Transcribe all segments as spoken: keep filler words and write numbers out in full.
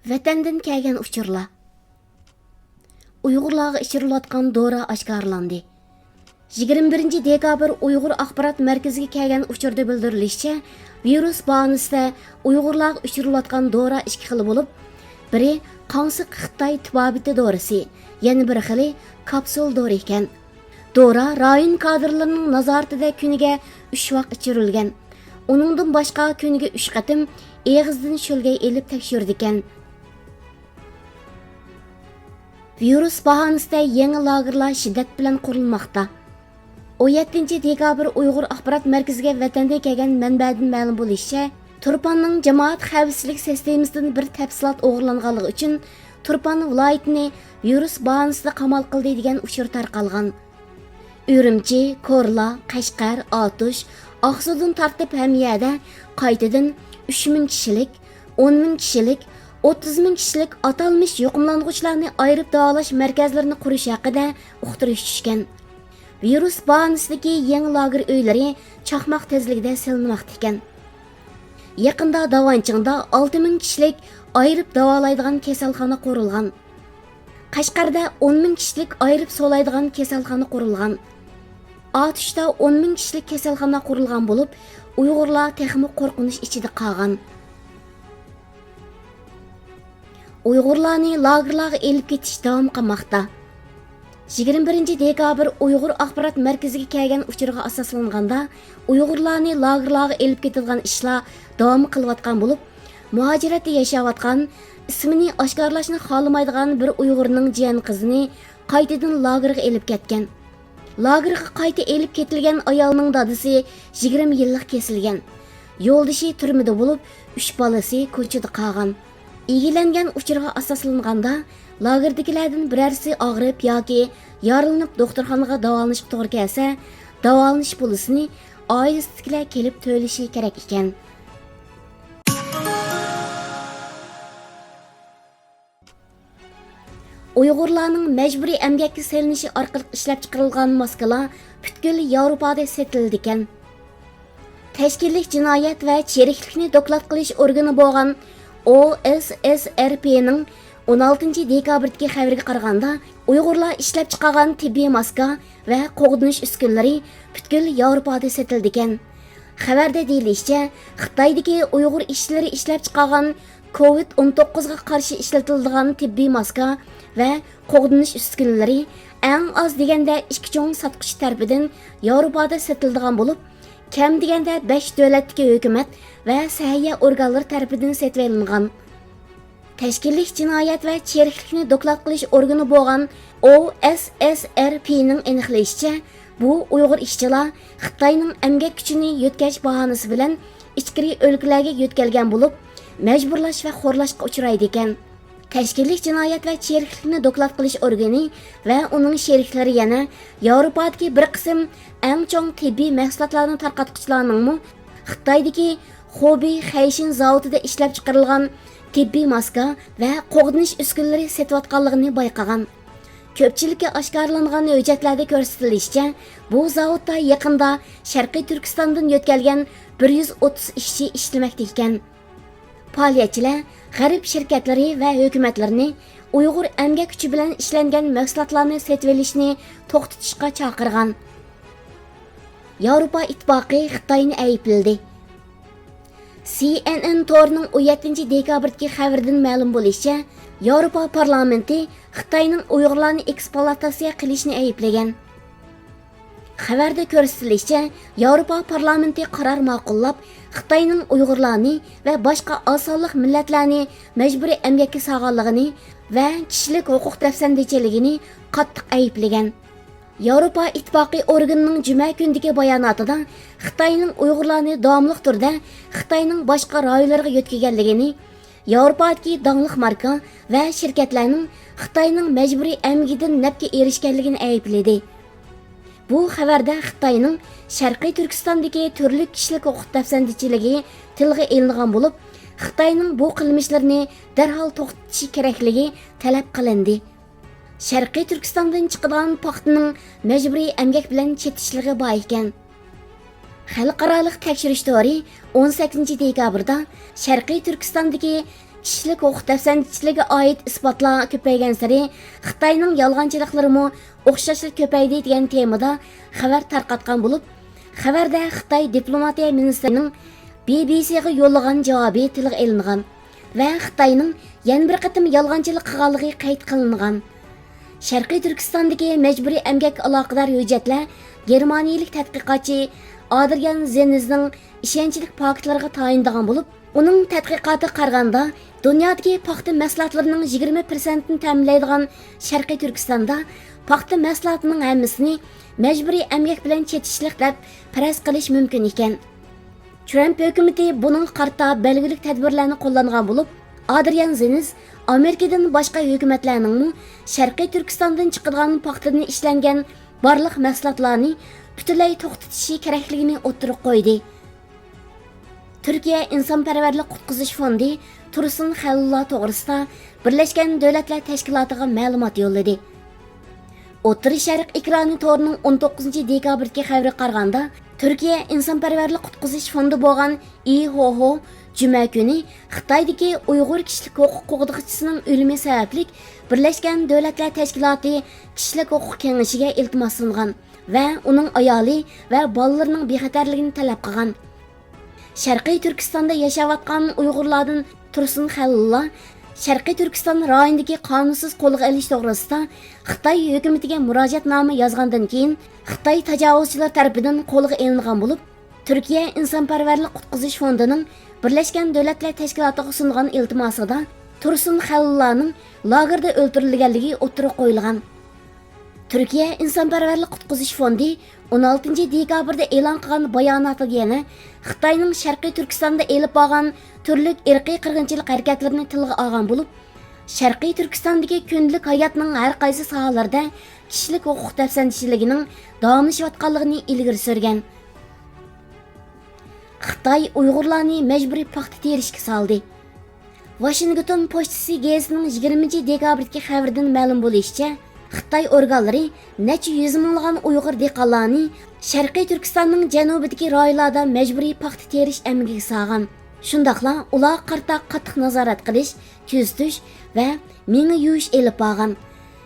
ۋەتەندىن كەلگەن ئۇچۇرلار. ئۇيغۇرلارغا ئىچۈرۈلۈۋاتقان دورا ئاشكارىلاندى. يىگىرمە بىرىنچى دېكابىر ئۇيغۇر ئاخبارات مەركىزىگە كەلگەن ئۇچۇردا بىلدۈرۈلۈشىچە، ۋىرۇس باھانىسىدە ئۇيغۇرلارغا ئىچۈرۈلۈۋاتقان دورا ئىككى خىل بولۇپ، بىرى قاڭسىق خىتاي تېبابىتى دورىسى، يەنە بىر خىلى كاپسۇل دورا ئىكەن. دورا رايون كادىرلىرىنىڭ نازارىتىدە كۈنىگە ئۈچ ۋاق ئىچۈرۈلگەن. ئۇنىڭدىن باشقا، كۈنىگە ئۈچ قېتىم ئېغىزدىن شۆلگەي ئېلىپ تەكشۈرىدىكەن. ۋىرۇس باھانىسىدە يېڭى لاگېرلار شىددەت بىلەن قۇرۇلماقتا. ئون يەتتىنچى دېكابىر ئۇيغۇر ئاخبارات مەركىزىگە ۋەتەندىن كەلگەن مەنبەدىن مەلۇم بولۇشىچە، تۇرپاننىڭ جامائەت خەۋپسىزلىك سىستېمىسىدىن بىر تەپسىلات ئوغرىلانغانلىقى ئۈچۈن، تۇرپان ۋىلايىتىنى ۋىرۇس باھانىسىدا قامال قىلدى دېگەن ئۇچۇر تارقالغان. ئۈرۈمچى، كورلا، قەشقەر، ئاتۇش، ئاقسۇدىن تارتىپ ھەممە يەردە قايتىدىن ئۈچ مىڭ كىشىلىك، ئون مىڭ كىشىلىك، ئوتتۇز مىڭ كىشىلىك ئاتالمىش يۇقۇملانغۇچىلارنى ئايرىپ داۋالاش مەركەزلىرىنى قۇرۇش ھەققىدە ئۇقتۇرۇش چۈشكەن. ۋىرۇس باھانىسىدىكى يېڭى لاگېر ئۆيلىرى چاقماق تېزلىكىدە سېلىنماقتا ئىكەن. يېقىندا داۋانچىڭدا ئالتە مىڭ كىشىلىك ئايرىپ داۋالايدىغان كېسەلخانا قۇرۇلغان. قەشقەردە ئون مىڭ كىشىلىك ئايرىپ سولايدىغان كېسەلخانا قۇرۇلغان. ئاتۇشتا ئون مىڭ كىشىلىك كېسەلخانا قۇرۇلغان بولۇپ، ئۇيغۇرلار تېخىمۇ قورقۇنچ ئىچىدە قالغان. ئۇيغۇرلارنى لاگېرلارغا ئېلىپ كېتىش داۋام قىلماقتا. يىگىرمە بىرىنچى دېكابىر ئۇيغۇر ئاخبارات مەركىزىگە كەلگەن ئۇچۇرغا ئاساسلانغاندا، ئۇيغۇرلارنى لاگېرلارغا ئېلىپ كېتىدىغان ئىشلار داۋام قىلىۋاتقان بولۇپ، مۇھاجىرەتتە ياشاۋاتقان، ئىسمىنى ئاشكارىلاشنى خالىمايدىغان بىر ئۇيغۇرنىڭ جىيەن قىزىنى قايتىدىن لاگېرغا ئېلىپ كەتكەن. لاگېرغا قايتا ئېلىپ كېتىلگەن ئايالنىڭ دادىسى يىگىرمە يىللىق كېسىلگەن. يولدىشى تۈرمىدە بولۇپ، ئۈچ بالىسى كوچىدا قالغان. ئىگىلەنگەن ئۇچۇرغا ئاساسلانغاندا، لاگېردىكىلەردىن بىرەرسى ئاغرىپ ياكى يارىلىنىپ دوختۇرخانىغا داۋالىنىشقا توغرا كەلسە، داۋالىنىش پۇلىسىنى ئائىلىسىدىكىلەر كېلىپ تۆلىشى كېرەك ئىكەن. ئۇيغۇرلارنىڭ مەجبۇرىي ئەمگەككە سېلىنىشى ئارقىلىق ئىشلەپچىقىرىلغان ماسكىلار پۈتكۈل ياۋروپادا سېتىلىدىكەن. تەشكىللىك جىنايەت ۋە چىرىكلىكنى دوكلات قىلىش ئورگىنى بولغان ئو ئېس ئېس ئېر پىنىڭ ئون ئالتىنچى دېكابىردىكى خەۋىرىگە قارىغاندا، ئۇيغۇرلار ئىشلەپچىقارغان تېببىي ماسكا ۋە قوغدىنىش ئۈسكۈنىلىرى پۈتكۈل ياۋروپادا سېتىلىدىكەن. خەۋەردە دېيىلىشىچە، خىتايدىكى ئۇيغۇر ئىشچىلىرى ئىشلەپچىقارغان كوۋىد ئون توققۇزغا قارشى ئىشلىتىلىدىغان تېببىي ماسكا ۋە قوغدىنىش ئۈسكۈنىلىرى ئەڭ ئاز دېگەندە ئىككى چوڭ ساتقۇچى تەرىپىدىن ياۋروپادا سېتىلىدىغان بولۇپ، كەم دېگەندە بەش دۆلەتتىكى ھۆكۈمەت ۋە سەھىيە ئورگانلىرى تەرىپىدىن سېتىۋېلىنغان. تەشكىللىك جىنايەت ۋە چىرىكلىكنى دوكلات قىلىش ئورگىنى بولغان ئو ئېس ئېس ئېر پىنىڭ ئېنىقلىشىچە، بۇ ئۇيغۇر ئىشچىلار خىتاينىڭ ئەمگەك كۈچىنى يۆتكەش باھانىسى بىلەن ئىچكىرى ئۆلكىلەرگە يۆتكەلگەن بولۇپ، مەجبۇرلاش ۋە خورلاشقا ئۇچرايدىكەن. تەشكىللىك جىنايەت ۋە چىرىكلىكنى دوكلات قىلىش ئورگىنى ۋە ئۇنىڭ شېرىكلىرى يەنە ياۋروپادىكى بىر قىسىم ئەڭ چوڭ تېببىي مەھسۇلاتلارنى تارقاتقۇچىلارنىڭمۇ خىتايدىكى خۇبېي خەيشىن زاۋۇتىدا ئىشلەپچىقىرىلغان تېببىي ماسكا ۋە قوغدىنىش ئۈسكۈنىلىرى سېتىۋاتقانلىقىنى بايقىغان. كۆپچىلىككە ئاشكارىلانغان ھۆججەتلەردە كۆرسىتىلىشىچە، بۇ زاۋۇتتا يېقىندا شەرقىي تۈركىستاندىن يۆتكەلگەن بىر يۈز ئوتتۇز ئىشچى ئىشلىمەكتە ئىكەن. پائالىيەتچىلەر غەرب شىركەتلىرى ۋە ھۆكۈمەتلىرىنى ئۇيغۇر ئەمگەك كۈچى بىلەن ئىشلەنگەن مەھسۇلاتلارنى سېتىۋېلىشنى توختىتىشقا چاقىرغان. ياۋروپا ئىتتىپاقى خىتاينى ئەيىبلىدى. سى ئېن ئېن تورىنىڭ ئون يەتتىنچى دېكابىردىكى خەۋىرىدىن مەلۇم بولۇشىچە، ياۋروپا پارلامېنتى خىتاينىڭ ئۇيغۇرلارنى ئېكسپلۇئاتاتسىيە قىلىشنى ئەيىبلىگەن. خەۋەردە كۆرسىتىلىشىچە، ياۋروپا پارلامېنتى قارار ماقۇللاپ، خىتاينىڭ ئۇيغۇرلارنى ۋە باشقا ئاز سانلىق مىللەتلەرنى مەجبۇرىي ئەمگەككە سالغانلىقىنى ۋە كىشىلىك ھوقۇق دەپسەندىچىلىكىنى قاتتىق ئەيىبلىگەن. ياۋروپا ئىتتىپاقى ئورگىنىنىڭ جۈمە كۈنىدىكى باياناتىدا خىتاينىڭ ئۇيغۇرلارنى داۋاملىق تۈردە خىتاينىڭ باشقا رايونلىرىغا يۆتكىگەنلىكىنى، ياۋروپادىكى داڭلىق ماركا ۋە شىركەتلەرنىڭ خىتاينىڭ مەجبۇرىي ئەمگىكىدىن نەپكە ئېرىشكەنلىكىنى ئەيىبلىدى. بۇ خەۋەردە خىتاينىڭ شەرقىي تۈركىستاندىكى تۈرلۈك كىشىلىك ھوقۇق دەپسەندىچىلىكى تىلغا ئېلىنغان بولۇپ، خىتاينىڭ بۇ قىلمىشلىرىنى دەرھال توختىتىشى كېرەكلىكى تەلەپ قىلىندى. شەرقىي تۈركىستاندىن چىقىدىغان پاختىنىڭ مەجبۇرىي ئەمگەك بىلەن چېتىشلىقى بار ئىكەن. خەلقئارالىق تەكشۈرۈش تورى ئون سەككىزىنچى دېكابىردا شەرقىي تۈركىستاندىكى كىشىلىك ھوقۇق دەپسەندىچىلىكىگە ئائىت ئىسپاتلار كۆپەيگەنسېرى خىتاينىڭ يالغانچىلىقلىرىمۇ ئوخشاشلا كۆپەيدى دېگەن تېمىدا خەۋەر تارقاتقان بولۇپ، خەۋەردە خىتاي دىپلوماتىيە مىنىستىرىنىڭ بى بى سىغا يوللىغان جاۋابى تىلغا ئېلىنغان ۋە خىتاينىڭ يەنە بىر قېتىم يالغانچىلىق قىلغانلىقى قەيت قىلىنغان. شەرقىي تۈركىستاندىكى مەجبۇرىي ئەمگەككە ئالاقىدار ھۆججەتلەر گېرمانىيىلىك تەتقىقاتچى ئادرىيان زېنزنىڭ ئىشەنچلىك پاكىتلىرىغا تايىنىدىغان بولۇپ، ئۇنىڭ تەتقىقاتىغا قارىغاندا، دۇنيادىكى پاختا مەھسۇلاتلىرىنىڭ يىگىرمە پىرسەنتىنى تەمىنلەيدىغان شەرقىي تۈركىستاندا پاختا مەھسۇلاتىنىڭ ھەممىسىنى مەجبۇرىي ئەمگەك بىلەن چېتىشلىق دەپ پەرەز قىلىش مۇمكىن ئىكەن. ترامپ ھۆكۈمىتى بۇنىڭغا قارىتا بەلگىلىك تەدبىرلەرنى قوللانغان بولۇپ، ئادرىيان زېنز ئامېرىكىدىن باشقا ھۆكۈمەتلەرنىڭمۇ شەرقىي تۈركىستاندىن چىقىدىغان پاختىدىن ئىشلەنگەن بارلىق مەھسۇلاتلارنى پۈتۈنلەي توختىتىشى كېرەكلىكىنى ئوتتۇرىغا قويدى. تۈركىيە ئىنسانپەرۋەرلىك قۇتقۇزۇش فوندى تۇرسۇن خەلىلۇللا توغرىسىدا بىرلەشكەن دۆلەتلەر تەشكىلاتىغا مەلۇمات يوللىدى. ئوتتۇرا شەرق ئېكرانى تورىنىڭ ئون توققۇزىنچى دېكابىردىكى خەۋىرىگە قارىغاندا، تۈركىيە ئىنسانپەرۋەرلىك قۇتقۇزۇش فوندى بولغان ئىھوھو جۈمە كۈنى خىتايدىكى ئۇيغۇر كىشىلىك ھوقۇق قوغدىغۇچىسىنىڭ ئۆلۈمى سەۋەبلىك بىرلەشكەن دۆلەتلەر تەشكىلاتى كىشىلىك ھوقۇق كېڭىشىگە ئىلتىماسلانغان ۋە ئۇنىڭ ئايالى ۋە بالىلىرىنىڭ بىخەتەرلىكىنى تەلەپ قىلغان. شەرقىي تۈركىستاندا ياشاۋاتقان ئۇيغۇرلاردىن تۇرسۇن خەلىلۇللا شەرقىي تۈركىستان رايونىدىكى قانۇنسىز قولغا ئېلىش توغرىسىدا خىتاي ھۆكۈمىتىگە مۇراجىئەتنامە يازغاندىن كېيىن، خىتاي تاجاۋۇزچىلار تەرىپىدىن قولغا ئېلىنغان بولۇپ، تۈركىيە ئىنسانپەرۋەرلىك قۇتقۇزۇش فوندىنىڭ بىرلەشكەن دۆلەتلەر تەشكىلاتىغا سۇنغان ئىلتىماسىدا تۇرسۇن خەلىلۇللانىڭ لاگېردا ئۆلتۈرۈلگەنلىكى ئوتتۇرىغا قويۇلغان. تۈركىيە ئىنسانپەرۋەرلىك قۇتقۇزۇش فوندى ئون ئالتىنچى دېكابىردا ئېلان قىلغان باياناتىدا يەنە خىتاينىڭ شەرقىي تۈركىستاندا ئېلىپ بارغان تۈرلۈك ئىرقىي قىرغىنچىلىق ھەرىكەتلىرىنى تىلغا ئالغان بولۇپ، شەرقىي تۈركىستاندىكى كۈندىلىك ھاياتنىڭ ھەر قايسى ساھەلىرىدە كىشىلىك ھوقۇق دەپسەندىچىلىكىنىڭ داۋاملىشىۋاتقانلىقىنى ئىلگىرى سۈرگەن. خىتاي ئۇيغۇرلارنى مەجبۇرىي پاختا تېرىشكە سالدى. ۋاشىنگتون پوچتىسى گېزىتىنىڭ يىگىرمىنچى دېكابىردىكى خەۋىرىدىن مەلۇم بولۇشىچە، خىتاي ئورگانلىرى نەچچە يۈز مىڭلىغان ئۇيغۇر دېھقانلارنى شەرقىي تۈركىستاننىڭ جەنۇبىدىكى رايونلاردا مەجبۇرىي پاختا تېرىش ئەمگىكىگە سالغان. شۇنداقلا ئۇلارغا قارىتا قاتتىق نازارەت قىلىش، تۈزىتىش ۋە مېڭە يۇيۇش ئېلىپ بارغان.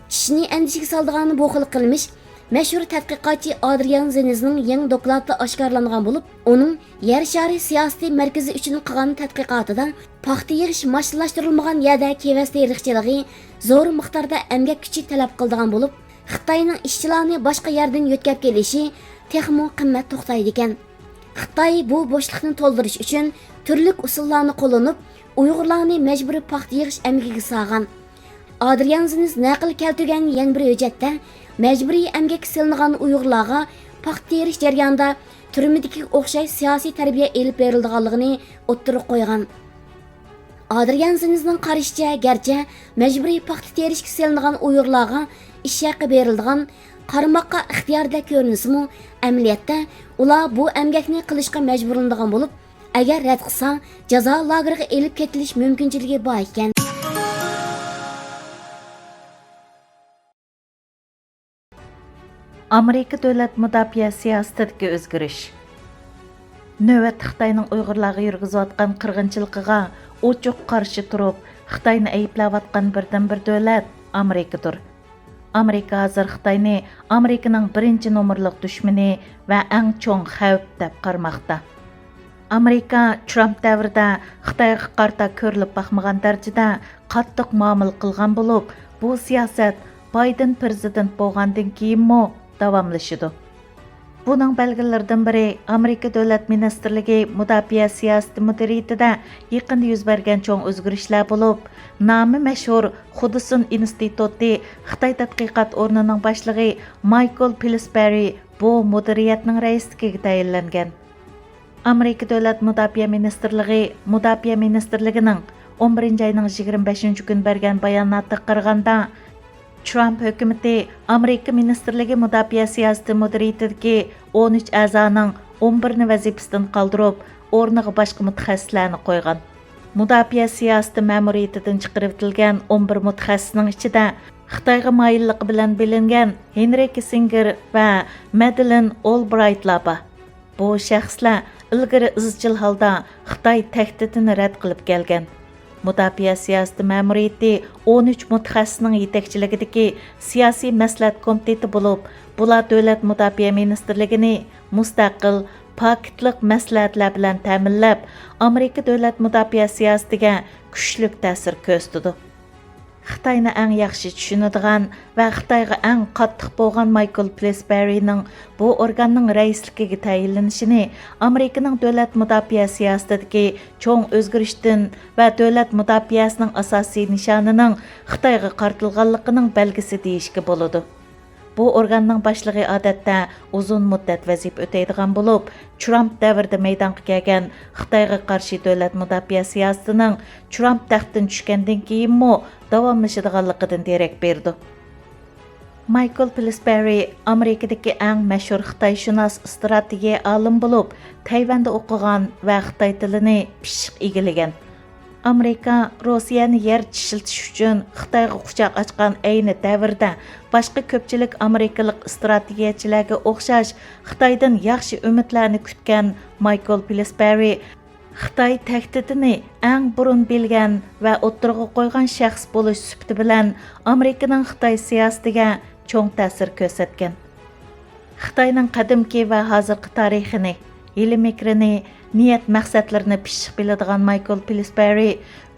كىشىنى ئەندىشىگە سالىدىغان بۇ خىل قىلمىش مەشھۇر تەتقىقاتچى ئادرىيان زېنزنىڭ يېڭى دوكلاتىدا ئاشكارىلانغان بولۇپ، ئۇنىڭ يەر شارى سىياسىتى مەركىزى ئۈچۈن قىلغان تەتقىقاتىدا پاختا يىغىش ماشىنىلاشتۇرۇلمىغان يەردە كېۋەز تېرىقچىلىقى زور مىقداردا ئەمگەك كۈچى تەلەپ قىلىدىغان بولۇپ، خىتاينىڭ ئىشچىلارنى باشقا يەردىن يۆتكەپ كېلىشى تېخىمۇ قىممەت توختايدىكەن. خىتاي بۇ بوشلۇقنى تولدۇرۇش ئۈچۈن تۈرلۈك ئۇسۇللارنى قوللىنىپ، ئۇيغۇرلارنى مەجبۇرىي پاختا يىغىش ئەمگىكىگە سالغان. ئادرىيان زېنز نەقىل كەلتۈرگەن يەنە بىر ھۆججەتتە، مەجبۇرىي ئەمگەككە سېلىنغان ئۇيغۇرلارغا پاختا تېرىش جەريانىدا تۈرمىدىكىگە ئوخشاش سىياسىي تەربىيە ئېلىپ بېرىلىدىغانلىقىنى ئوتتۇرىغا قويغان. ئادرىيان زېنزنىڭ قارىشىچە، گەرچە مەجبۇرىي پاختا تېرىشكە سېلىنغان ئۇيغۇرلارغا ئىش ھەققى بېرىلىدىغان قارىماققا ئىختىياردەك كۆرۈنسىمۇ، ئەمەلىيەتتە ئۇلار بۇ ئەمگەكنى قىلىشقا مەجبۇرلىنىدىغان بولۇپ، ئەگەر رەت قىلسا، جازا لاگېرىغا ئېلىپ كېتىلىش مۇمكىنچىلىكى بار ئىكەن. ئامېرىكا دۆلەت مۇداپىئە سىياسىتىدىكى ئۆزگىرىش. نۆۋەتتە خىتاينىڭ ئۇيغۇرلارغا يۈرگۈزۈۋاتقان قىرغىنچىلىقىغا ئوچۇق قارشى تۇرۇپ، خىتاينى ئەيىبلەۋاتقان بىردىنبىر دۆلەت ئامېرىكىدۇر. ئامېرىكا ھازىر خىتاينى ئامېرىكىنىڭ بىرىنچى نومۇرلۇق دۈشمىنى ۋە ئەڭ چوڭ خەۋپ دەپ قارىماقتا. ئامېرىكا ترامپ دەۋرىدە خىتايغا قارىتا كۆرۈلۈپ باقمىغان دەرىجىدە قاتتىق مۇئامىلە قىلغان بولۇپ، بۇ سىياسەت بايدېن پىرېزىدېنت بولغاندىن كېيىنمۇ داۋاملىشىدۇ. بۇنىڭ بەلگىلىرىدىن بىرى، ئامېرىكا دۆلەت مىنىستىرلىكى مۇداپىئە سىياسىتى مۇدىرىيىتىدە يېقىندا يۈز بەرگەن چوڭ ئۆزگىرىشلەر بولۇپ، نامى مەشھۇر خۇدسون ئىنستىتۇتى خىتاي تەتقىقات ئورنىنىڭ باشلىقى مايكل پىلسبېررى بۇ مۇدىرىيەتنىڭ رەئىسلىكىگە تەيىنلەنگەن. ئامېرىكا دۆلەت مۇداپىئە مىنىستىرلىقى مۇداپىئە مىنىستىرلىكىنىڭ ئون بىرىنچى ئاينىڭ يىگىرمە بەشىنچى كۈنى بەرگەن باياناتىغا قارىغاندا، ترامپ ھۆكۈمىتى ئامېرىكا مىنىستىرلىكى مۇداپىئە سىياسىتى مۇدىرىيىتىدىكى ئون ئۈچ ئەزانىڭ ئون بىرىنى ۋەزىپىسىدىن قالدۇرۇپ، ئورنىغا باشقا مۇتەخەسسىسلەرنى قويغان. مۇداپىئە سىياسىتى مەمۇرىيىتىدىن چىقىرىۋېتىلگەن ئون بىر مۇتەخەسسىسنىڭ ئىچىدە خىتايغا مايىللىقى بىلەن بىلىنگەن ھېنرى كىسسىنگېر ۋە مەدلېن ئولبرايتلار بار. بۇ شەخسلەر ئىلگىرى ئىزچىل ھالدا خىتاي تەھدىتىنى رەت قىلىپ كەلگەن. مۇداپىئە سىياسىتى مەمۇرىيىتى ئون ئۈچ مۇتەخەسسىسنىڭ يېتەكچىلىكىدىكى سىياسىي مەسلىھەت كومىتېتى بولۇپ، بۇلار دۆلەت مۇداپىئە مىنىستىرلىكىنى مۇستەقىل، پاكىتلىق مەسلىھەتلەر بىلەن تەمىنلەپ، ئامېرىكا دۆلەت مۇداپىئە سىياسىتىگە كۈچلۈك تەسىر كۆرسىتىدۇ. خىتاينى ئەڭ ياخشى چۈشىنىدىغان ۋە خىتايغا ئەڭ قاتتىق بولغان مايكل پىلسبېررىنىڭ بۇ ئورگاننىڭ رەئىسلىكىگە تەيىنلىنىشىنى ئامېرىكىنىڭ دۆلەت مۇداپىئە سىياسىتىدىكى چوڭ ئۆزگىرىشتىن ۋە دۆلەت مۇداپىئەسىنىڭ ئاساسىي نىشانىنىڭ خىتايغا قارىتىلغانلىقىنىڭ بەلگىسى دېيىشكە بولىدۇ. بۇ ئورگاننىڭ باشلىقى ئادەتتە ئۇزۇن مۇددەت ۋەزىپە ئۆتەيدىغان بولۇپ، ترامپ دەۋرىدە مەيدانغا كەلگەن خىتايغا قارشى دۆلەت مۇداپىئە سىياسىتىنىڭ ترامپ تەختتىن چۈشكەندىن كېيىنمۇ داۋاملىشىدىغانلىقىدىن دېرەك بېرىدۇ. مايكل پىلسبېررى ئامېرىكىدىكى ئەڭ مەشھۇر خىتايشۇناس ئىستراتېگىيە ئالىمى بولۇپ، تەيۋەندە ئوقۇغان ۋە خىتاي تىلىنى پىششىق ئىگىلىگەن. ئامېرىكا روسىيەنى يەر چىشلىتىش ئۈچۈن خىتايغا قۇچاق ئاچقان ئەينى دەۋردە، باشقا كۆپچىلىك ئامېرىكىلىق ئىستراتېگىيەچىلەرگە ئوخشاش خىتايدىن ياخشى ئۈمىدلەرنى كۈتكەن مايكل پىلسبېررى خىتاي تەھدىتىنى ئەڭ بۇرۇن بىلگەن ۋە ئوتتۇرىغا قويغان شەخس بولۇش سۈپىتى بىلەن ئامېرىكىنىڭ خىتاي سىياسىتىگە چوڭ تەسىر كۆرسەتكەن. خىتاينىڭ قەدىمكى ۋە ھازىرقى تارىخىنى، ھىيلە-مىكرىنى، نىيەت-مەقسەتلىرىنى پىششىق بىلىدىغان مايكل پىلسبېررى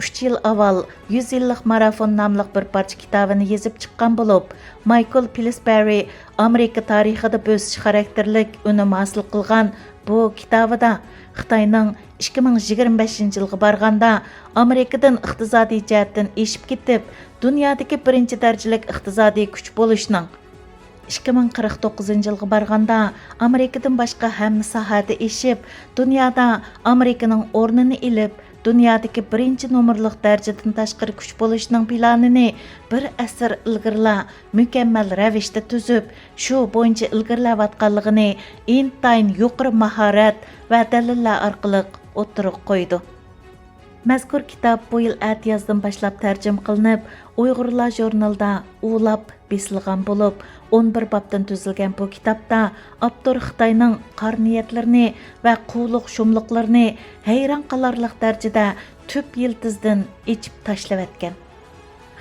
ئۈچ يىل ئاۋۋال يۈز يىللىق مارافون ناملىق بىر پارچە كىتابىنى يېزىپ چىققان بولۇپ، مايكل پىلسبېررى ئامېرىكا تارىخىدا بۆسۈش خاراكتېرلىك ئۈنۈم ھاسىل قىلغان بۇ كىتابىدا خىتاينىڭ ئىككى مىڭ يىگىرمە بەشىنچى يىلغا بارغاندا ئامېرىكىدىن ئىقتىسادىي جەھەتتىن ئېشىپ كېتىپ، دۇنيادىكى بىرىنچى دەرىجىلىك ئىقتىسادىي كۈچ بولۇشنىڭ، ئىككى مىڭ قىرىق توققۇزىنچى يىلغا بارغاندا ئامېرىكىدىن باشقا ھەممە ساھەدە ئېشىپ، دۇنيادا ئامېرىكىنىڭ ئورنىنى ئېلىپ، دۇنيادىكى بىرىنچى نومۇرلۇق دەرىجىدىن تاشقىرى كۈچ بولۇشنىڭ پىلانىنى بىر ئەسىر ئىلگىرىلا مۇكەممەل رەۋىشتە تۈزۈپ، شۇ بويىچە ئىلگىرىلەۋاتقانلىقىنى ئىنتايىن يۇقىرى ماھارەت ۋە دەلىللەر ئارقىلىق ئوتتۇرىغا قويىدۇ. مەزكۇر كىتاب بۇ يىل ئەتىيازدىن باشلاپ تەرجىمە قىلىنىپ، ئۇيغۇرلار ژۇرنىلىدا ئۇلاپ بېسىلغان بولۇپ، ئون بىر بابتىن تۈزۈلگەن بۇ كىتابتا ئاپتور خىتاينىڭ قارا نىيەتلىرىنى ۋە قۇۋلۇق شۇملۇقلىرىنى ھەيران قالارلىق دەرىجىدە تۈپ يىلتىزىدىن ئېچىپ تاشلىۋەتكەن.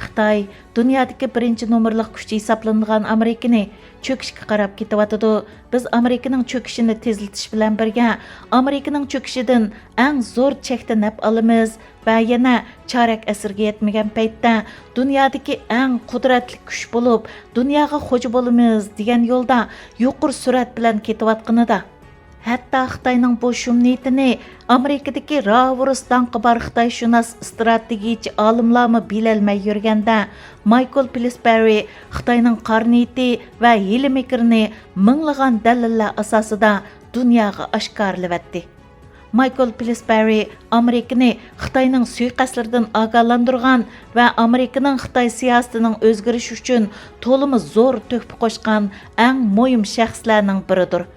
خىتاي دۇنيادىكى بىرىنچى نومۇرلۇق كۈچ ھېسابلىنىدىغان ئامېرىكىنى چۆكۈشكە قاراپ كېتىۋاتىدۇ. بىز ئامېرىكىنىڭ چۆكۈشىنى تېزلىتىش بىلەن بىرگە، ئامېرىكىنىڭ چۆكۈشىدىن ئەڭ زور چەكتە نەپ ئالىمىز ۋە يەنە چارەك ئەسىرگە يەتمىگەن پەيتتە دۇنيادىكى ئەڭ قۇدرەتلىك كۈچ بولۇپ، دۇنياغا خوجا بولىمىز دېگەن يولدا يۇقىرى سۈرئەت بىلەن كېتىۋاتقىنىدا، ھەتتا خىتاينىڭ بۇ شۇم نىيىتىنى ئامېرىكىدىكى راۋۇرۇس داڭقى بار خىتايشۇناس ئىستراتېگىيىچى ئالىملارمۇ بىلەلمەي يۈرگەندە، مايكل پىلسبېررى خىتاينىڭ قارا نىيىتى ۋە ھىيلە-مىكرىنى مىڭلىغان دەلىللەر ئاساسىدا دۇنياغا ئاشكارىلىۋەتتى. مايكل پىلسبېررى ئامېرىكىنى خىتاينىڭ سۇيىقەستلىرىدىن ئاگاھلاندۇرغان ۋە ئامېرىكىنىڭ خىتاي سىياسىتىنىڭ ئۆزگىرىشى ئۈچۈن تولىمۇ زور تۆھپە قوشقان ئەڭ مۇھىم شەخسلەرنىڭ بىرىدۇر.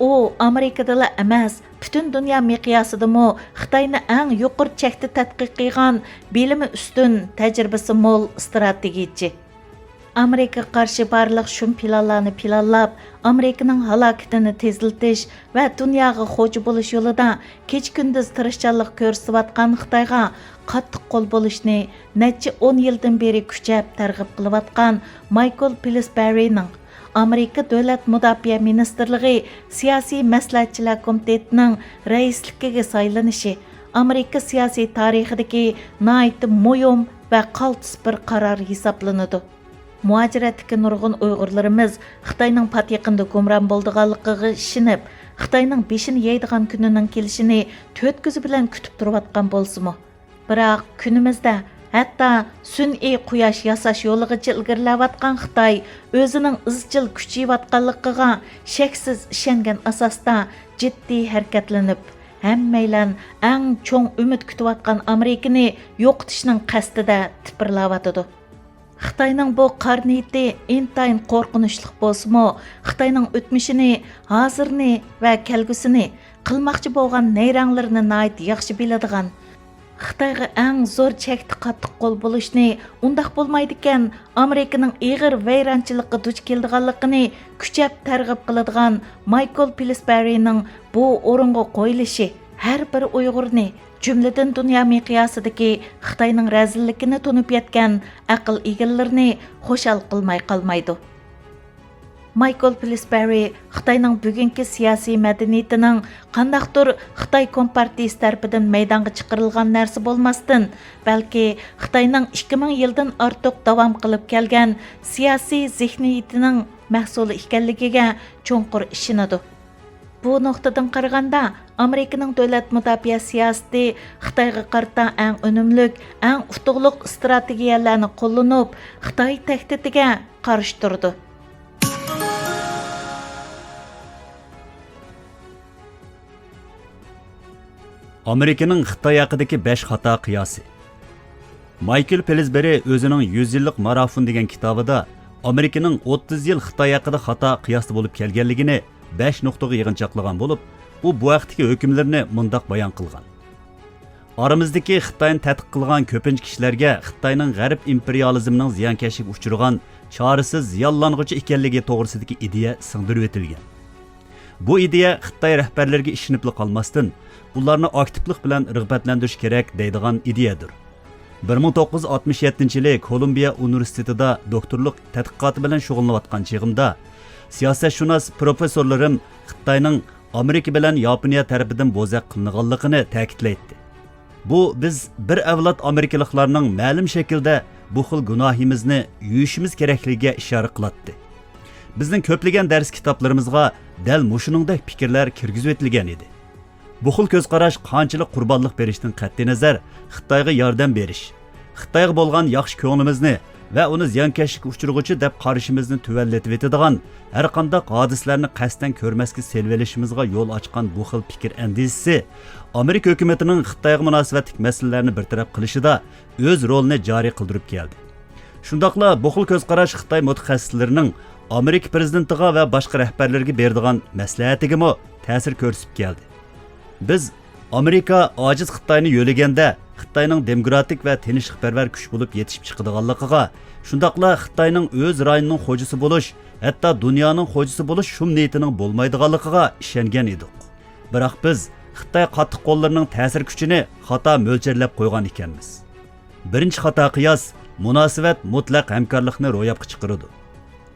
ئۇ ئامېرىكىدىلا ئەمەس، پۈتۈن دۇنيا مىقياسىدىمۇ خىتاينى ئەڭ يۇقىرى چەكتە تەتقىق قىلغان، بىلىمى ئۈستۈن، تەجرىبىسى مول ئىستراتېگىيچى. ئامېرىكىغا قارشى بارلىق شۇم پىلانلارنى پىلانلاپ، ئامېرىكىنىڭ ھالاكىتىنى تېزلىتىش ۋە دۇنياغا خوجا بولۇش يولىدا كېچە-كۈندۈز تىرىشچانلىق كۆرسىتىۋاتقان خىتايغا قاتتىق قول بولۇشنى نەچچە ئون يىلدىن بېرى كۈچەپ تەرغىب قىلىۋاتقان مايكل پىلسبېررىنىڭ ئامېرىكا دۆلەت مۇداپىئە مىنىستىرلىقى سىياسىي مەسلىھەتچىلەر كومىتېتىنىڭ رەئىسلىكىگە سايلىنىشى ئامېرىكا سىياسىي تارىخىدىكى ناھايىتى مۇھىم ۋە قالتىس بىر قارار ھېسابلىنىدۇ. مۇھاجىرەتتىكى نۇرغۇن ئۇيغۇرلىرىمىز خىتاينىڭ پات يېقىندا گۇمران بولىدىغانلىقىغا ئىشىنىپ، خىتاينىڭ بېشىنى يەيدىغان كۈنىنىڭ كېلىشىنى تۆت كۆزى بىلەن كۈتۈپ تۇرۇۋاتقان بولسىمۇ، بىراق كۈنىمىزدە ھەتتا سۈنئىي قۇياش ياساش يولىغىچە ئىلگىرىلەۋاتقان خىتاي ئۆزىنىڭ ئىزچىل كۈچىيىۋاتقانلىقىغا شەكسىز ئىشەنگەن ئاساستا جىددىي ھەرىكەتلىنىپ، ھەممەيلەن ئەڭ چوڭ ئۈمىد كۈتۈۋاتقان ئامېرىكىنى يوقىتىشنىڭ قەستىدە تىپىرلاۋاتىدۇ. خىتاينىڭ بۇ قارا نىيىتى ئىنتايىن قورقۇنچلۇق بولسىمۇ، خىتاينىڭ ئۆتمۈشىنى، ھازىرىنى ۋە كەلگۈسىنى، قىلماقچى بولغان نەيرەڭلىرىنى ناھايىتى ياخشى بىلىدىغان، خىتايغا ئەڭ زور چەكتە قاتتىق قول بولۇشنى، ئۇنداق بولمايدىكەن، ئامېرىكىنىڭ ئېغىر ۋەيرانچىلىققا دۇچ كېلىدىغانلىقىنى كۈچەپ تەرغىب قىلىدىغان مايكل پىلسبەرىنىڭ بۇ ئورۇنغا قويۇلۇشى ھەر بىر ئۇيغۇرنى، جۈملىدىن دۇنيا مىقياسىدىكى خىتاينىڭ رەزىللىكىنى تونۇپ يەتكەن ئەقىل ئىگىلىرىنى خۇشال قىلماي قالمايدۇ. مايكل پىلسبەرى خىتاينىڭ بۈگۈنكى سىياسىي مەدەنىيىتىنىڭ قانداقتۇر خىتاي كومپارتىيىسى تەرىپىدىن مەيدانغا چىقىرىلغان نەرسە بولماستىن، بەلكى خىتاينىڭ ئىككى مىڭ يىلدىن ئارتۇق داۋام قىلىپ كەلگەن سىياسىي زېھنىيىتىنىڭ مەھسۇلى ئىكەنلىكىگە چوڭقۇر ئىشىنىدۇ. بۇ نۇقتىدىن قارىغاندا، ئامېرىكىنىڭ دۆلەت مۇداپىئە سىياسىتى خىتايغا قارىتا ئەڭ ئۈنۈملۈك، ئەڭ ئۇتۇقلۇق ئىستراتېگىيەلەرنى قوللىنىپ، خىتاي تەھدىتىگە قارشى تۇرىدۇ. ئامېرىكىنىڭ خىتاي ھەققىدىكى بەش خاتا قىياسى. مايكل پىلسبېرى ئۆزىنىڭ يۈز يىللىق مارافون دېگەن كىتابىدا ئامېرىكىنىڭ ئوتتۇز يىل خىتاي ھەققىدە خاتا قىياستا بولۇپ كەلگەنلىكىنى بەش نۇقتىغا يىغىنچاقلىغان بولۇپ، ئۇ بۇ ھەقتىكى ھۆكۈملىرىنى مۇنداق بايان قىلغان: ئارىمىزدىكى خىتاينى تەتقىق قىلغان كۆپىنچە كىشىلەرگە خىتاينىڭ غەرب ئىمپېرىيالىزمىنىڭ زىيانكەشلىككە ئۇچرىغان چارىسىز زىيانلانغۇچى ئىكەنلىكى توغرىسىدىكى ئىدىيە سىڭدۈرۈۋېتىلگەن. بۇ ئىدىيە خىتاي رەھبەرلىرىگە ئىشىنىپلا قالماستىن، ئۇلارنى ئاكتىپلىق بىلەن رىغبەتلەندۈرۈش كېرەك دەيدىغان ئىدىيەدۇر. بىر مىڭ توققۇز يۈز ئاتمىش يەتتىنچى يىلى كولومبىيە ئۇنىۋېرسىتېتىدا دوكتورلۇق تەتقىقاتى بىلەن شۇغۇللىنىۋاتقان چېغىمدا، سىياسەتشۇناس پروفېسسورلىرىم خىتاينىڭ ئامېرىكا بىلەن ياپونىيە تەرىپىدىن بوزەك قىلىنغانلىقىنى تەكىتلەيتتى. بۇ بىز بىر ئەۋلاد ئامېرىكىلىقلارنىڭ مەلۇم شەكىلدە بۇ خىل گۇناھىمىزنى يۇيۇشىمىز كېرەكلىكىگە ئىشارە قىلاتتى. بىزنىڭ كۆپلىگەن دەرس كىتابلىرىمىزغا دەل مۇشۇنىڭدەك پىكىرلەر كىرگۈزۈۋېتىلگەن ئىدى. بۇ خىل كۆز قاراش قانچىلىك قۇربانلىق بېرىشتىن قەتئىينەزەر، خىتايغا ياردەم بېرىش، خىتايغا بولغان ياخشى كۆڭلىمىزنى ۋە ئۇنى زىيانكەشلىككە ئۇچرىغۇچى دەپ قارىشىمىزنى تۆۋەنلىتىۋېتىدىغان ھەرقانداق ھادىسىلەرنى قەستەن كۆرمەسكە سېلىۋېلىشىمىزغا يول ئاچقان بۇ خىل پىكىر ئەندىزىسى ئامېرىكا ھۆكۈمىتىنىڭ خىتايغا مۇناسىۋەتلىك مەسىلىلەرنى بىر تەرەپ قىلىشىدا ئۆز رولىنى جارى قىلدۇرۇپ كەلدى. شۇنداقلا بۇ خىل كۆز قاراش خىتاي مۇتەخەسسىسلىرىنىڭ ئامېرىكا پىرېزىدېنتىغا ۋە باشقا رەھبەرلەرگە بېرىدىغان مەسلىھەتىگىمۇ تەسىر كۆرسىتىپ كەلدى. بىز ئامېرىكا ئاجىز خىتاينى يۆلىگەندە، خىتاينىڭ دېموكراتىك ۋە تىنچلىقپەرۋەر كۈچ بولۇپ يېتىشىپ چىقىدىغانلىقىغا، شۇنداقلا خىتاينىڭ ئۆز رايونىنىڭ خوجىسى بولۇش، ھەتتا دۇنيانىڭ خوجىسى بولۇش شۇم نىيىتىنىڭ بولمايدىغانلىقىغا ئىشەنگەن ئىدۇق. بىراق بىز خىتاي قاتتىق قوللىرىنىڭ تەسىر كۈچىنى خاتا مۆلچەرلەپ قويغان ئىكەنمىز. بىرىنچى خاتا قىياس، مۇناسىۋەت مۇتلەق ھەمكارلىقنى روياپقا چىقىرىدۇ.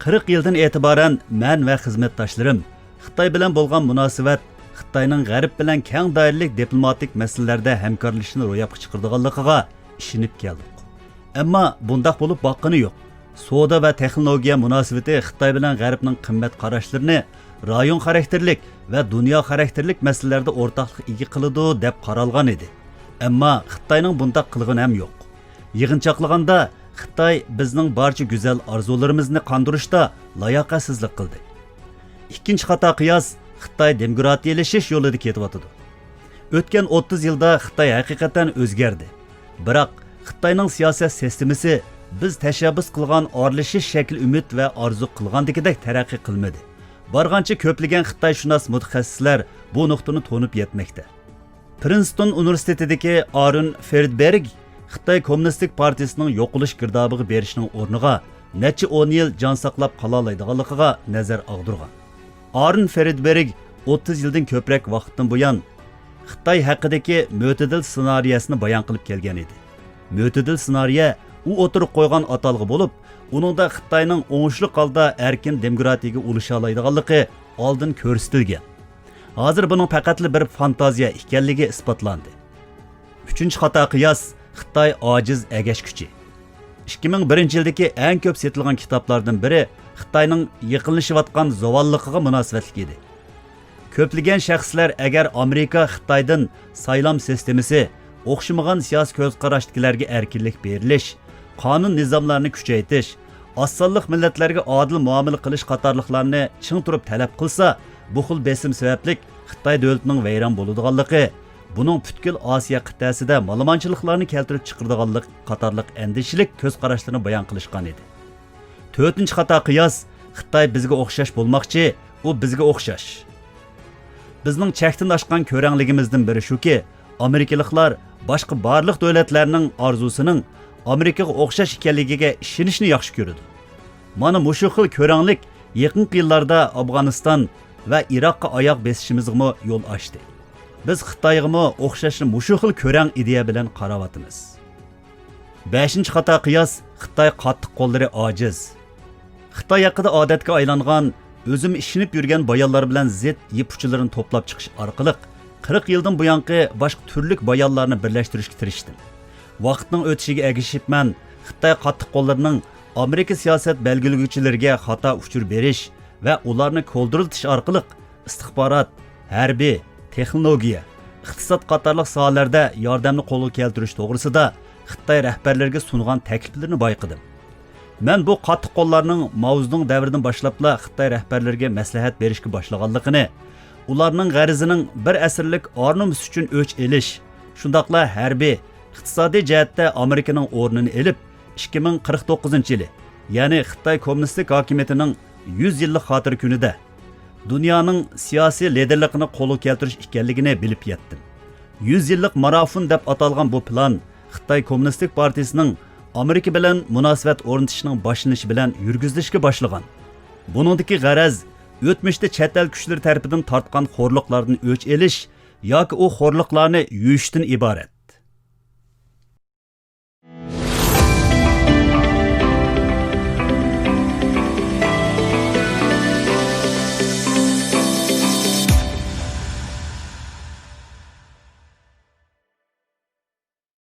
قىرىق يىلدىن ئېتىبارەن مەن ۋە خىزمەتداشلىرىم خىتاي بىلەن بولغان مۇناسىۋەت خىتاينىڭ غەرب بىلەن كەڭ دائىرىلىك دىپلوماتىك مەسىلىلەردە ھەمكارلىشىشنى روياپقا چىقىرىدىغانلىقىغا ئىشىنىپ كەلدۇق. ئەمما بۇنداق بولۇپ باققىنى يوق. سودا ۋە تېخنولوگىيە مۇناسىۋىتى خىتاي بىلەن غەربنىڭ قىممەت قاراشلىرىنى رايون خاراكتېرلىك ۋە دۇنيا خاراكتېرلىك مەسىلىلەردە ئورتاقلىق ئىگە قىلىدۇ دەپ قارالغان ئىدى. ئەمما خىتاينىڭ بۇنداق قىلغىنى ھەم يوق. يىغىنچاقلىغاندا خىتاي بىزنىڭ بارچە گۈزەل ئارزۇلىرىمىزنى قاندۇرۇشتا لاياقەتسىزلىك قىلدى. ئىككىنچى خاتا قىياس، خىتاي دېموكراتىيەلىشىش يولىدا كېتىۋاتىدۇ. ئۆتكەن ئوتتۇز يىلدا خىتاي ھەقىقەتەن ئۆزگەردى. بىراق، خىتاينىڭ سىياسەت سىستېمىسى بىز تەشەببۇس قىلغان ئارىلىشىش شەكلى ئۈمىد ۋە ئارزۇ قىلغاندىكىدەك تەرەققىي قىلمىدى. بارغانچە كۆپلىگەن خىتايشۇناس مۇتەخەسسىسلەر بۇ نۇقتىنى تونۇپ يەتمەكتە. پرىنستون ئۇنىۋېرسىتېتىدىكى ئارون فېردبېرگ خىتاي كوممۇنىستىك پارتىيىسىنىڭ يوقىلىش گىردابىغا بېرىشنىڭ ئورنىغا نەچچە ئون يىل جان ساقلاپ قالالايدىغانلىقىغا نەزەر ئاغدۇرغان. ئارون فېردبېرگ ئوتتۇز يىلدىن كۆپرەك ۋاقىتتىن بۇيان خىتاي ھەققىدىكى مۆتىدىل سېنارىيەسىنى بايان قىلىپ كەلگەن ئىدى. مۆتىدىل سېنارىيە ئۇ ئوتتۇرىغا قويغان ئاتالغۇ بولۇپ، ئۇنىڭدا خىتاينىڭ ئوڭۇشلۇق ھالدا ئەركىن دېموكراتىيىگە ئۇلىشالايدىغانلىقى ئالدىن كۆرسىتىلگەن. ھازىر بۇنىڭ پەقەتلا بىر فانتازىيە ئىكەنلىكى ئىسپاتلاندى. ئۈچىنچى خاتا قىياس، خىتاي ئاجىز ئەگەشكۈچى. ئىككى مىڭ بىرىنچى يىلدىكى ئەڭ كۆپ سېتىلغان كىتابلاردىن بىرى خىتاينىڭ يېقىنلىشىۋاتقان زاۋاللىقىغا مۇناسىۋەتلىك ئىدى. كۆپلىگەن شەخسلەر ئەگەر ئامېرىكا خىتايدىن سايلام سىستېمىسى، ئوخشىمىغان سىياسىي كۆز قاراشتىكىلەرگە ئەركىنلىك بېرىلىش، قانۇن نىزاملارنى كۈچەيتىش، ئاز سانلىق مىللەتلەرگە ئادىل مۇئامىلە قىلىش قاتارلىقلارنى چىڭ تۇرۇپ تەلەپ قىلسا، بۇ خىل بېسىم سەۋەبلىك خىتاي دۆلىتىنىڭ ۋەيران بولىدىغانلىقى، بۇنىڭ پۈتكۈل ئاسىيا قىتئەسىدە مالىمانچىلىقلارنى كەلتۈرۈپ چىقىرىدىغانلىق قاتارلىق ئەندىشىلىك كۆز قاراشلىرىنى بايان قىلىشقان ئىدى. تۆتىنچى خاتا قىياس، خىتاي بىزگە ئوخشاش بولماقچى، ئۇ بىزگە ئوخشاش. بىزنىڭ چەكتىن ئاشقان كۆرەڭلىكىمىزدىن بىرى شۇكى، ئامېرىكىلىقلار باشقا بارلىق دۆلەتلەرنىڭ ئارزۇسىنىڭ ئامېرىكىغا ئوخشاش ئىكەنلىكىگە ئىشىنىشنى ياخشى كۆرىدۇ. مانا مۇشۇ خىل كۆرەڭلىك يېقىنقى يىللاردا ئافغانىستان ۋە ئىراققا ئاياغ بېسىشىمىزغىمۇ يول ئاچتى. بىز خىتايغىمۇ ئوخشاشلا مۇشۇ خىل كۆرەڭ ئىدىيە بىلەن قاراۋاتىمىز. بەشىنچى خاتا قىياس، خىتاي قاتتىق قوللىرى ئاجىز. خىتاي ھەققىدە ئادەتكە ئايلانغان، ئۆزۈم ئىشىنىپ يۈرگەن بايانلار بىلەن زىت يىپ ئۇچلىرىنى توپلاپ چىقىش ئارقىلىق، قىرىق يىلدىن بۇيانقى باشقا تۈرلۈك بايانلارنى بىرلەشتۈرۈشكە تىرىشتىم. ۋاقىتنىڭ ئۆتۈشىگە ئەگىشىپ مەن خىتاي قاتتىق قوللىرىنىڭ ئامېرىكا سىياسەت بەلگىلىگۈچىلىرىگە خاتا ئۇچۇر بېرىش ۋە ئۇلارنى كولدۇرلىتىش ئارقىلىق ئىستىخبارات، ھەربىي، تېخنولوگىيە، ئىقتىساد قاتارلىق ساھەلەردە ياردەمنى قولغا كەلتۈرۈش توغرىسىدا خىتاي رەھبەرلىرىگە سۇنغان تەكلىپلىرىنى بايقىدىم. مەن بۇ قاتتىق قوللارنىڭ ماۋزېدۇڭ دەۋرىدىن باشلاپلا خىتاي رەھبەرلىرىگە مەسلىھەت بېرىشكە باشلىغانلىقىنى، ئۇلارنىڭ غەرىزىنىڭ بىر ئەسىرلىك ئار-نومۇس ئۈچۈن ئۆچ ئېلىش، شۇنداقلا ھەربىي، ئىقتىسادىي جەھەتتە ئامېرىكىنىڭ ئورنىنى ئېلىپ، ئىككى مىڭ قىرىق توققۇزىنچى يىلى، يەنى خىتاي كوممۇنىستىك ھاكىمىيىتىنىڭ يۈز يىللىق خاتىرە كۈنىدە، دۇنيانىڭ سىياسىي لىدېرلىقىنى قولغا كەلتۈرۈش ئىكەنلىكىنى بىلىپ يەتتىم. يۈز يىللىق مارافون دەپ ئاتالغان بۇ پىلان خىتاي كوممۇنىستىك پارتىيىسىنىڭ ئامېرىكا بىلەن مۇناسىۋەت ئورنىتىشنىڭ باشلىنىشى بىلەن يۈرگۈزۈلۈشكە باشلىغان. بۇنىڭدىكى غەرەز ئۆتمۈشتە چەت ئەل كۈچلىرى تەرىپىدىن تارتقان خورلۇقلاردىن ئۆچ ئېلىش ياكى ئۇ خورلۇقلارنى يۇيۇشتىن ئىبارەت.